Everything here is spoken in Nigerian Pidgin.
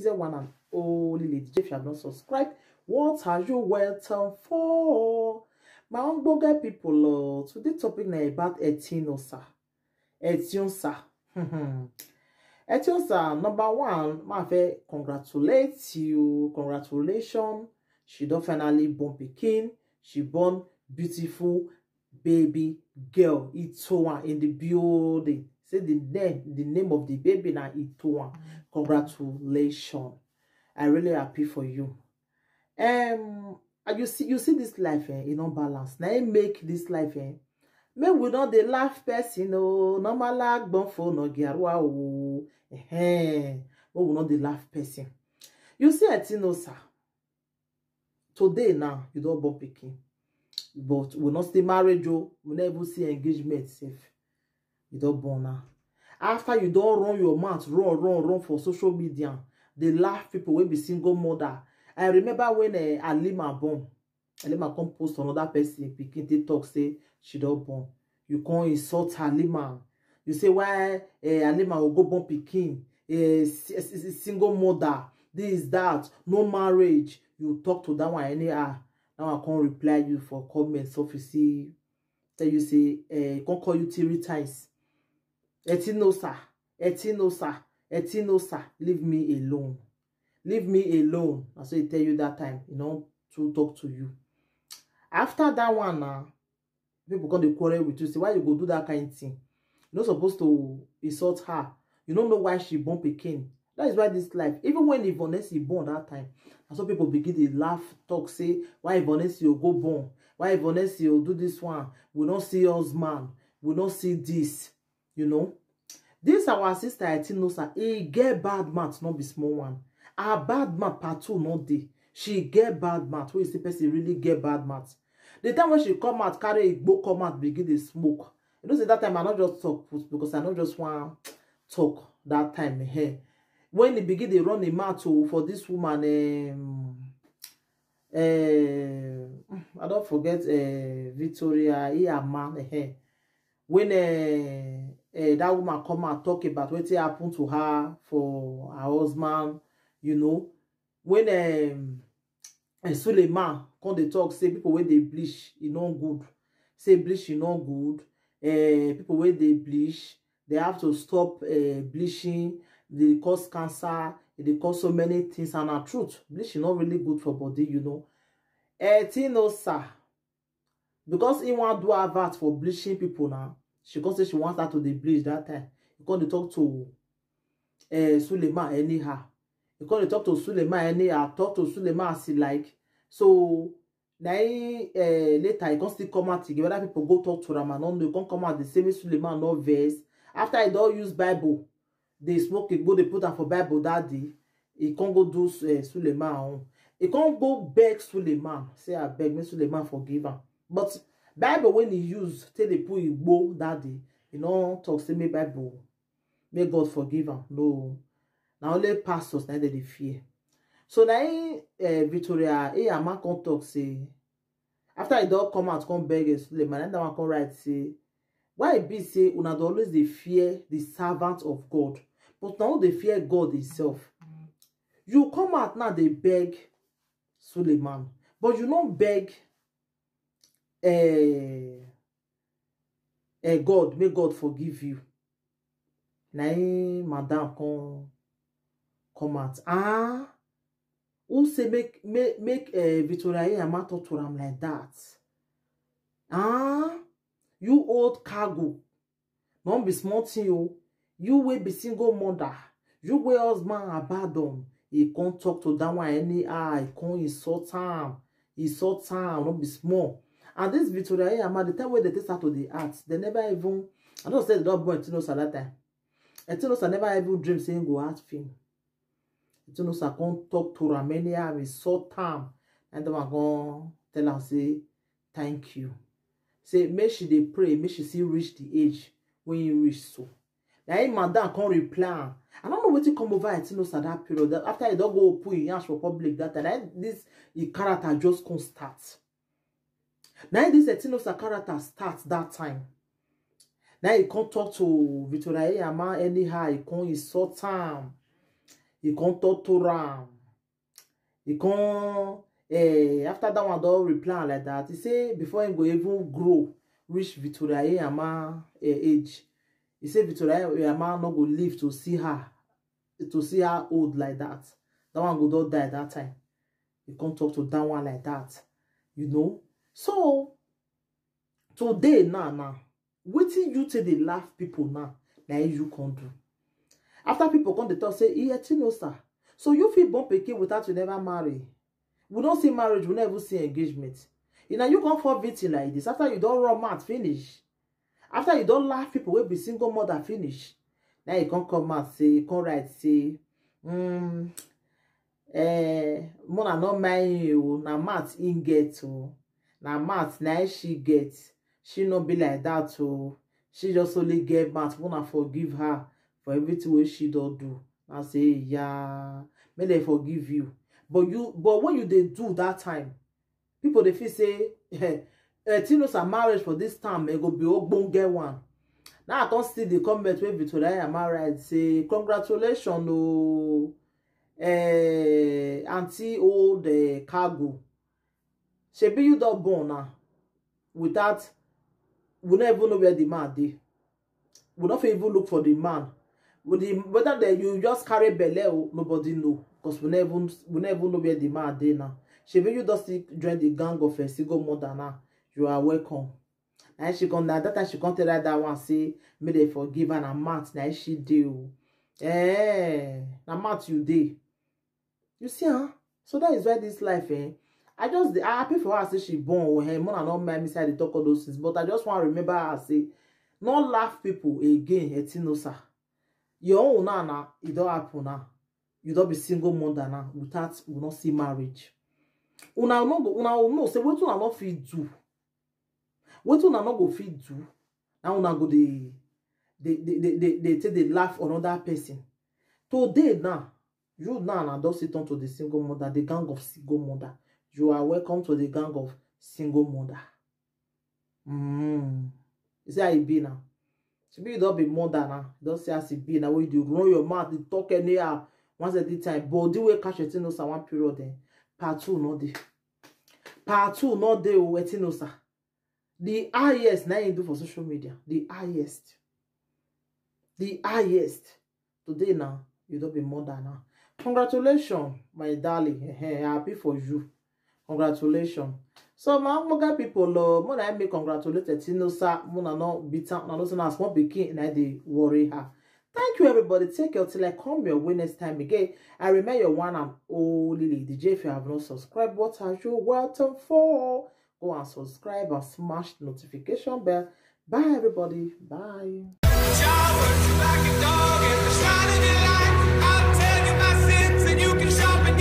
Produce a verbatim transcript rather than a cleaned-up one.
The one and only Lady J. If you have not subscribed, what are you waiting for? My own boga people, uh, today topic na about Etinosa. Etinosa. Etinosa, number one, ma fe congratulate you. Congratulations. She don finally born pikin. She born beautiful baby girl, Itoa, in the building. Say the name, the name of the baby na Itoa. Congratulations. I really happy for you. Um, and you see, you see this life, eh, e no balance. Na im make this life, eh, make we no dey laugh person, oh, normal agbon fo no giarua, oh. Ehen. Make we no dey laugh person. You see, Etinosa, today now, you don born pikin. But we no still marriage, oh. We never see engagement sef. You don born now. After you don run your mouth, run, run, run for social media, dey laugh people wey be single mother. I remember when, eh, Halima born. Halima come post another person pikin, take talk say she don born. You come insult Halima. You say, why, eh, Halima go go born pikin? Eh, si-, si-, si-, single mother, this, that, no marriage. You talk to that one anyhow. That one come reply you for comment, so if you see, tell you say, eh, come call you three times. Etinosa, Etinosa, Etinosa, leave me alone. Leave me alone. Na so he tell you that time. You know, to talk to you. After that one now, people come dey quarrel with you. Say, why you go do that kind thing? You're not supposed to insult her. You don't know why she born pikin. That is why this life, even when Ivonesi born that time, and some people begin to laugh, talk, say, why Ivonesi go born? Why Ivonesi do this one? We don't see us man. We don't see this. You know, this our sister Etinosa, he get bad mouth, not be small one. Her bad mouth part two, not dey. She get bad mouth. When you see person really get bad mouth, the time when she come out, carry igbo come out, begin dey smoke. You know, say that time I not just talk put because I not just want talk that time. Eh. When he begin dey run him mouth, oh, for this woman, um, eh, I don't forget, eh, Victoria Iyama, eh. When, eh, eh, that woman come and talk about wetin happen to her for her husband, you know, when, um, eh, Suleiman come dey talk say people wey dey bleach, e no good. Say bleach e no good. Eh, people wey dey bleach, they have to stop, eh, bleaching. They cause cancer. They cause so many things. And na truth, bleach is not really good for body, you know. Eh, Etinosa, because he wan do advert for bleaching people now, she come say she wants her to dey bleach that time. He come dey talk to, eh, Suleiman anyhow. He come dey talk to Suleiman anyhow, talk to Suleiman as he like. So na him, eh, later he come still come out again. Whether people go talk to am, I no know. He come come out the same way Suleiman no vex. After he don use Bible, dey smoke igbo, dey put am for Bible that day. He come go do, eh, Suleiman own. He come go beg Suleiman, say, I beg, make Suleiman forgive am. But Bible when he use take dey put igbo that day, he no talk say make Bible, make God forgive am. No. Na only pastors na dem dey fear. So na him, eh, Victoria Iyama come talk say, after he don come out, come beg, eh, Suleiman, and that one come write say, why e be say una dey always dey fear the servant of God, but una no dey fear God himself? You come out now dey beg Suleiman, but you no beg, eh, eh, God, make God forgive you. Na him madam come, come out. Ah, who say make, make, make, eh, Victoria Iyama talk to am like that? Ah, you old cargo. No be small thing o. You wey be single mother, you wey husband abandon, he come talk to that one anyhow, he come insult am, insult am, no be small. And this Victoria Iyama, the time wey they take start to dey act, they never even, I don't say they don born Etinosa that time. Etinosa never even dream say he go act film. Etinosa come talk to am anyhow, insult am, and the one come tell am say, thank you. Say make she dey pray, make she still reach the age when he reach so. Na him madam come reply am. I don't know wetin come over Etinosa that period. That after he don go open him yansh for public that time, na him this him character just come start. Na him this Etinosa character start that time. Na he come talk to Victoria Iyama anyhow, he come insult am. He come torture am. He come, eh, after that one don reply am like that, he say before he go even grow reach Victoria Eyama, eh, age, he say Victoria Eyama no go live to see her, to see her old like that. That one go don die that time. He come talk to that one like that, you know. So today now, now, wetin you take dey laugh people now, na im you come do. After people come dey talk say, "E Etinosa, so you fit born pikin without you never marry? We don see marriage, we no even see engagement. You, na you come fall victim like this after you don run mouth finish, after you don laugh people wey be single mother finish." Now you come come out say, come write say, mm, eh, mona no mind you, na mouth im get o, na mouth na im she get. She no be like that o. She just only get mouth, mona forgive her for everything wey she don do. I say, yeah, make dem forgive you. But you, but when you dey do that time, people dey feel say, eh, eh, Etinosa marriage for this time, e go be ogbonge one. Now I come see the comment wey Victoria Eyama write say, congratulations o, eh, aunty old, eh, cargo. Shebi you don born now without, we no even know where the man dey. We no fit even look for the man. With the, whether the, you just carry belle o, nobody know, because we no even, we no even know where the man dey now. Shebi you don still join the gang of a single mother now. You are welcome. And she come, na that time she come tell her that one say make dem forgive her, na mouth na she dey o. Eh, na mouth you dey. You see, huh? So that is why this life, eh? I just dey, I happy for her say she born o, eh, mona no mind me say I dey talk all those things, but I just wan remember her say, no laugh people again, Etinosa. Your own now, now, e don happen now. You don be single mother now, without, we no see marriage. Una no go, una know say wetin una no fit do, wetin una no go fit do, na una go dey, dey, dey, dey, dey, dey take dey laugh another person. Today now, you now na don sit on to the single mother, the gang of single mother. You are welcome to the gang of single mother. Mm. You see how e be now? Shebi you don be mother now. You don see as e be now. When you dey run your mouth, dey talk anyhow. Once at the time, body wey catch Etinosa one period, eh, part two no dey. Part two no dey o, Etinosa. The highest na you do for social media. The highest. The highest. Today now, you don be mother now. Congratulations, my darling. Eh, eh, happy for you. Congratulations. So my ogbonge people, oh, mona make congratulate Etinosa. Mona no beat am. Una know say na small pikin na dey worry her. Thank you, everybody. Take care till I come your way next time again. I remain your one and only Lady J. If you have not subscribed, what are you waiting for? Go and subscribe and smash the notification bell. Bye, everybody. Bye.